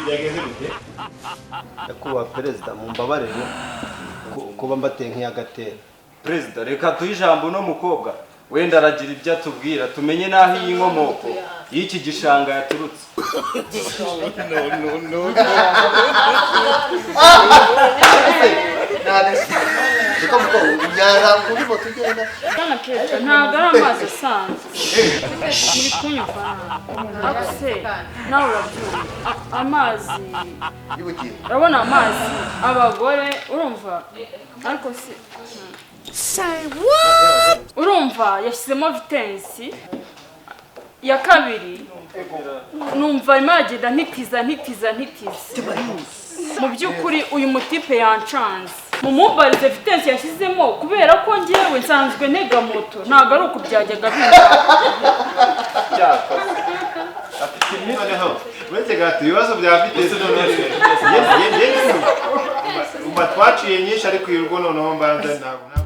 Byagenze bite? Nyakubahwa Perezida, mumbabarire kuba mbateye nk'iyagatera. Perezida, reka duhe ijambo uno mukobwa, wenda aragira ibyo atubwira, tumenye n'aho iyi nkomoko y'iki gishanga yaturutse. Bwana Perezida, ntabwo ari amazi asanzwe muri kunyumva nabi. Se nawe urabyumva, amazi, urabona amazi abagore, urumva, ariko se urumva yashyizemo vitensi ya kabiri, numva arimo aragenda ntitiza ntitiza ntitiza. Mu by'ukuri uyu mutipe yancanze. Mumumbarize vitensi yashyizemo, kubera ko ngewe nsanzwe ntega moto, ntabwo ari uku byajyaga biba. Noneho uretse gato ibibazo bya vitesse, noneho umva twaciye nyinshi, ariko uyu rugo noneho mbanza ntabwo.